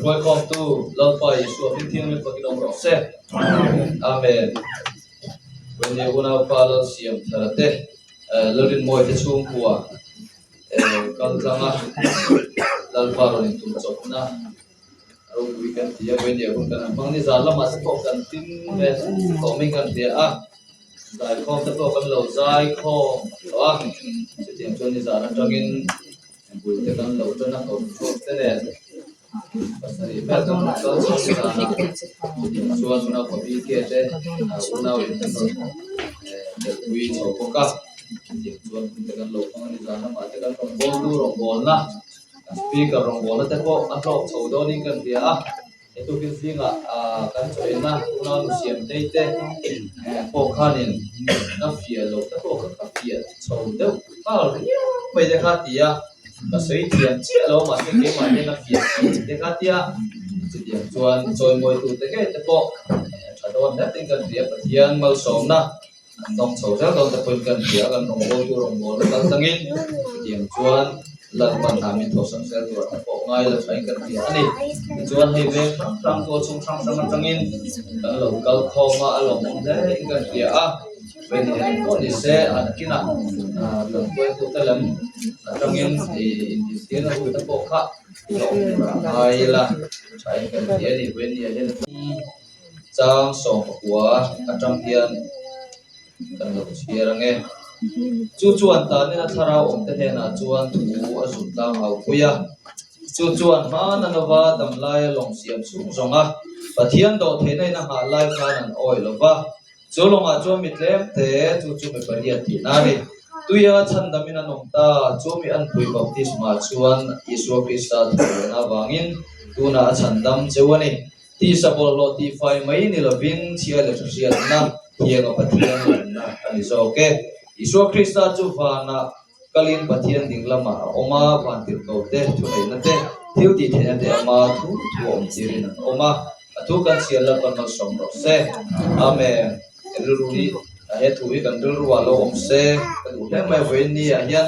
hruaikhawmtu Lalpa Isua hming thianghlim fakin awm rawh se. Amen. Vawini unaupa Lalsiam Thara te, Lalrinmawii te chhungkua kal tlanga Lalpa rawn intum chawpna ropui kan ti a, vawini hun kan han hmang ni zan lamah te pawh kan tin ve tawh mai kan hria a, zaikhawm te pawh kan lo zaikhawm tawh a, chutiang chuan ni zan atangin bul te kan lo tan a, kawrchhuak te nen pasarih vel kan rawn kal chho ni zan a, chutiang chuan unau pabike te unau in kan rawn telpui chho bawk a, chutiang chuan hun te kan lo hmang a ni zan lamah te kan rawn bawltu rawngbawlna speaker rawngbawlna te pawh a hlawk chho dawnin kan hria a. He tukin zingah kan chawina unau nu siam tei te pawh khanin ka fiah loh te pawh kha ka fiah chho deuh nghal riau mai te kha ti a, ka sawi thiam chiah lo mahse keimah hian a fiah chho te kha tia chutiang chuan chawimawi tu te ngei te pawh tha dawn hle tin kan hria Pathian malsawmna an dawng chho zel dawn te pawhin kan hria kan rawngbawltu rawngbawlna kal tangin chutiang chuan Lalpan hna min thawhsak zel tur a pawh ngai lo thain kan hria a ni. Tichuan hei veng hrang hrang pawh chhung hrang hrang atangin kan lo kal khawm a, a lawmawm hle in kan hria a. Veng eng pawh ni se a nakinah kan hruaitute lam atangin inhrilhtirna hun te pawh kha la awm tur a ngai ila thain kan hria a ni. Vawini ah hian chang sawmpakua atang hian kan lo chhiar ang e. Chu chuan tanina thlarau awmte hnenah chuan thu a zut tlang au pui a. Chu chuan hmana lova damlaia lawng siam chhung zawnga Pathian dawh theihna in a nghah lai khan an awi lo va. Chu lawngah chuan mi tlem te chu chu mi pariat tihna a ni. Tuia chhandamin an awm ta, chu mi anpui baptisma chuan Isua Krista thawhlehna avangin tunah a chhandam cheu a ni. Tisa bawlhhlawh tihfai mai ni lovin chhia leh hriatna thianga Pathian lamna a ni zawk e. Isua Krista chu vanah kalin Pathian ding lamah a awm a, van tirhko te, thuneihna te, thil tihtheihna te ama thu thu a awm tirin an awm a. A thu kan chhiar Lalpan malsawm rawh se. Amen. Kan rilru hi he thu hi kan rilru ah lo awm se ka duh hle mai vawiin ni ah hian.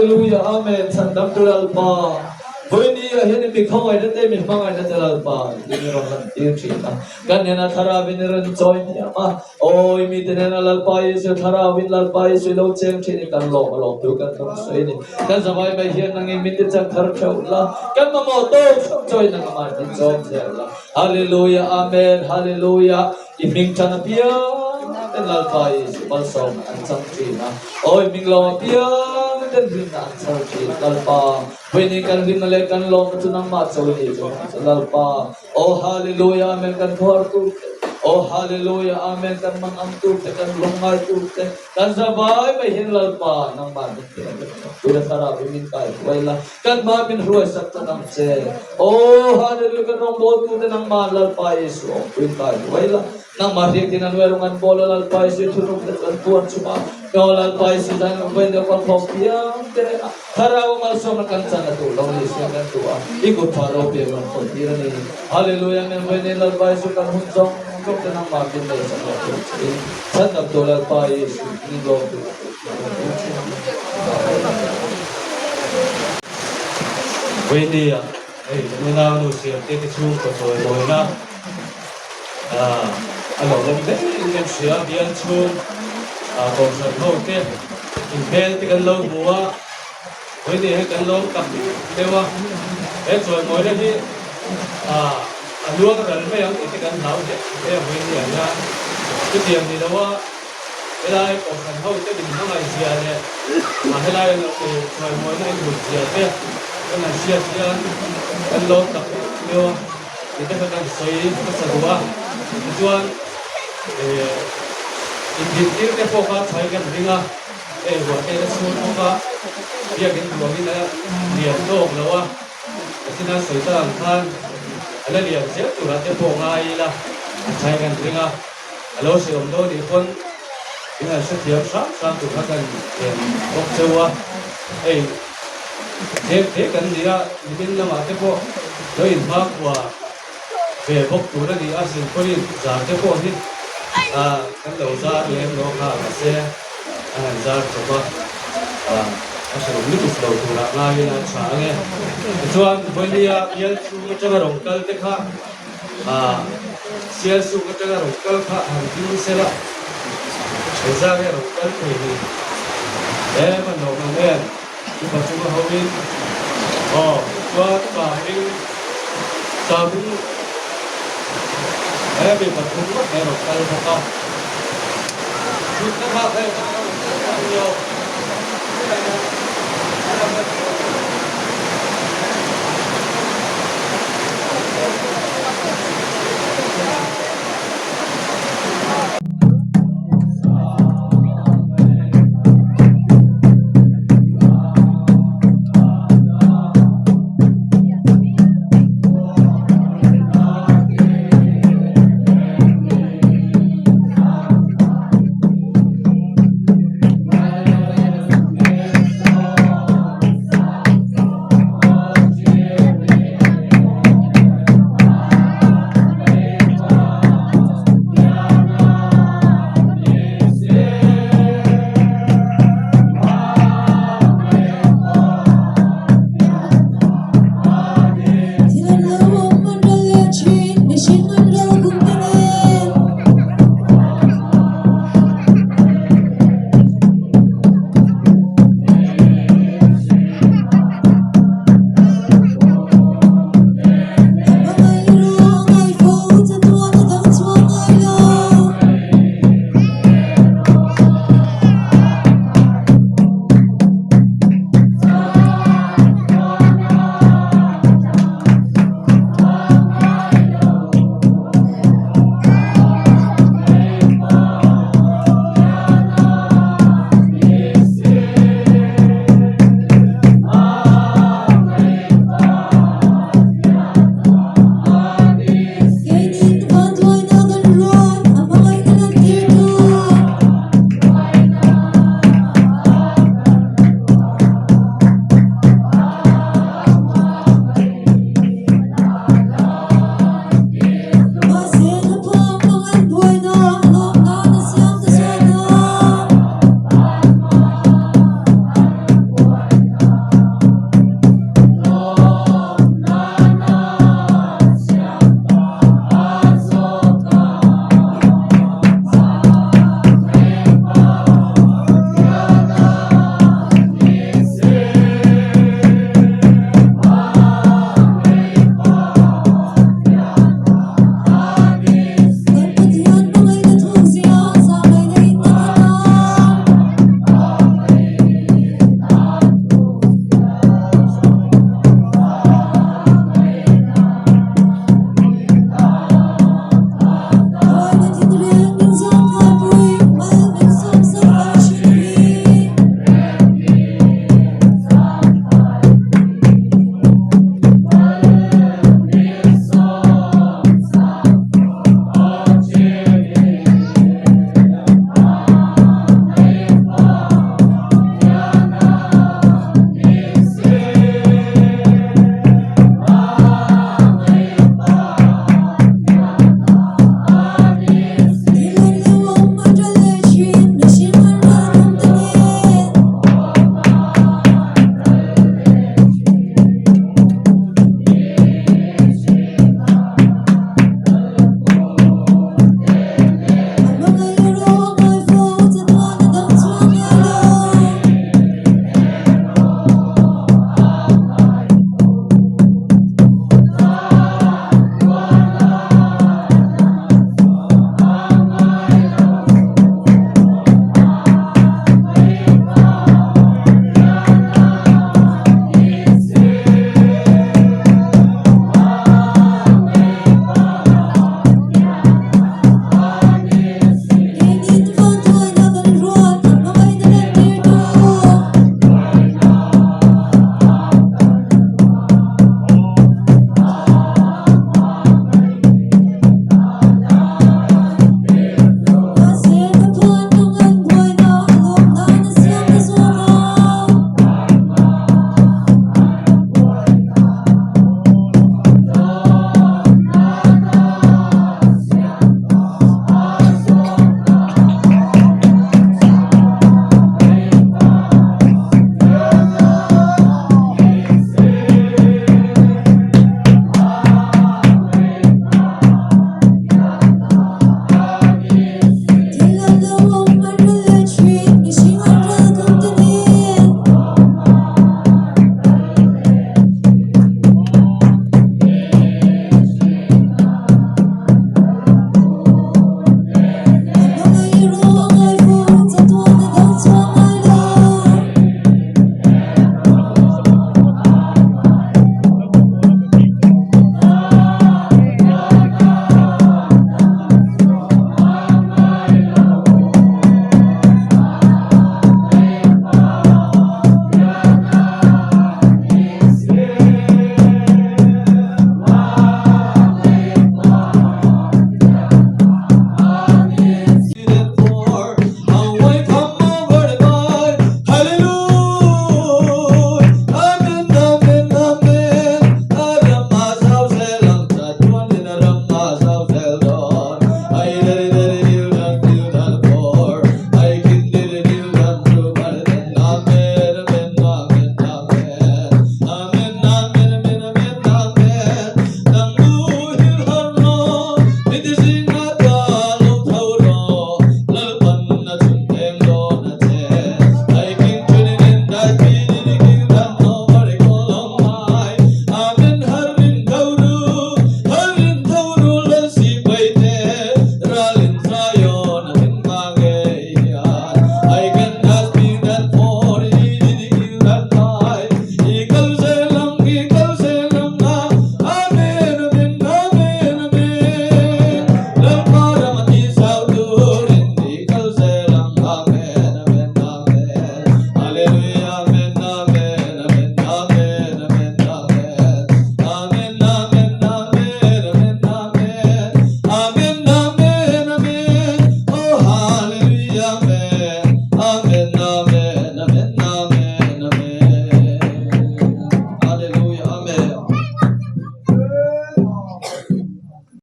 Hallelujah Amen Chhandamtu Lalpa Vawiini ah hian mi khawngaihna te mi hmangaihna te Lalpa in i rawn lan tir thin a kan hnena thlarau in i rawn chawi hniam a awi mite hnena Lalpa Yesu thlarau in Lalpa Yesu i lo cheng thin i kan lawm a lawm thu kan rawn sawi a ni kan zavai mai hian nangin min ti chak thar theuh la kan mamawh tawk theuh chawi nang amah min chawm zel la Hallelujah Amen Hallelujah I hming tan apiang ten Lalpa Jesuh malsawmna an chang thin a, aw i hming lawm apiang ten hlimna an chhar thin. Lalpa, vawiin kan hlimna leh kan lawmna chu nangmah cho i ni chu chu Lalpa. Aw Hallelujah Amen kan thuar tur te, aw Hallelujah Amen kan mangang tur te, kan lungngai tur te, kan zavai mai hian Lalpa nangmah min pe a Tuna thlarau hi min kai hruai la, kan hma min hruai sak ta nang che. Aw Hallelujah kan rawngbawltu te nangmah Lalpa Jesuh awmpui kai hruai la, nangmah hriak in an uai rawng an bawl a Lalpa Jesuh thunuk te chu an puan chum a, Aw Lalpa Jesuh zan kan vawi deuh kan khawm thiam te reng a, thlarau a malsawmna kan chan a duh lo ni sia kan duh a, i kut tha ropui a rawn khawih tir a ni. Hallelujah Amen vawi nei Lalpa Jesuh kan hun zawng zawng te nangmah min nei sak lo tur che in chhandamtu Lalpa Jesuh min lawm duh Vawinia hei kan unaunu siamte te chhungkaw chawimawina a lo awm hle in kan hria bial chhung kohhran ho te inhmel te kan lo hmu a vawinia hi kan lo tak deuh a he chawimawina hi a luang ral mai ang tih te kan hlau hle hle a vawinia hian chutiang ni lo a. Helai kohhran ho te min hmangaih zia leh a helai an lo hruaimawina in hlut zia te kan han hriat hian kan lawm tak deuh a, tih te kha kan sawi hmasa duh a. Tichuan inrintir te pawh kha thain kan ring a, hei ruah te la chhun bawk a, biakin ruangin a lian tawk lo a, Pathian sawi ta ang khan a la lian zel turah te pawh ngai ila a thain kan ring a. A lo hre awm dawn nih pawn in han hrethiam hram hram tur kha kan en bawk cheu a, hei tlem te kan ni a, nimin lamah te pawh lo inhma khua ve bawk tur a ni a, silpawlin zar te pawh hi kan lo zar lem lo kha mahse an han zar chawp a, a hre awm lutuk lo turah ngaiin a tha ang e. Tichuan vawinia bial chhung atanga rawn kal te kha Sialsuk atanga rawn kal kha han ding sela, engzah nge rawn kal thei ni? Em a nuam ang em? Upa chunga hoin, Aw, chuan Kaming, Kaming he mi pathum ngawt mai rawn kal bawk a. Thutna kha hei kan lo kal a ni aw.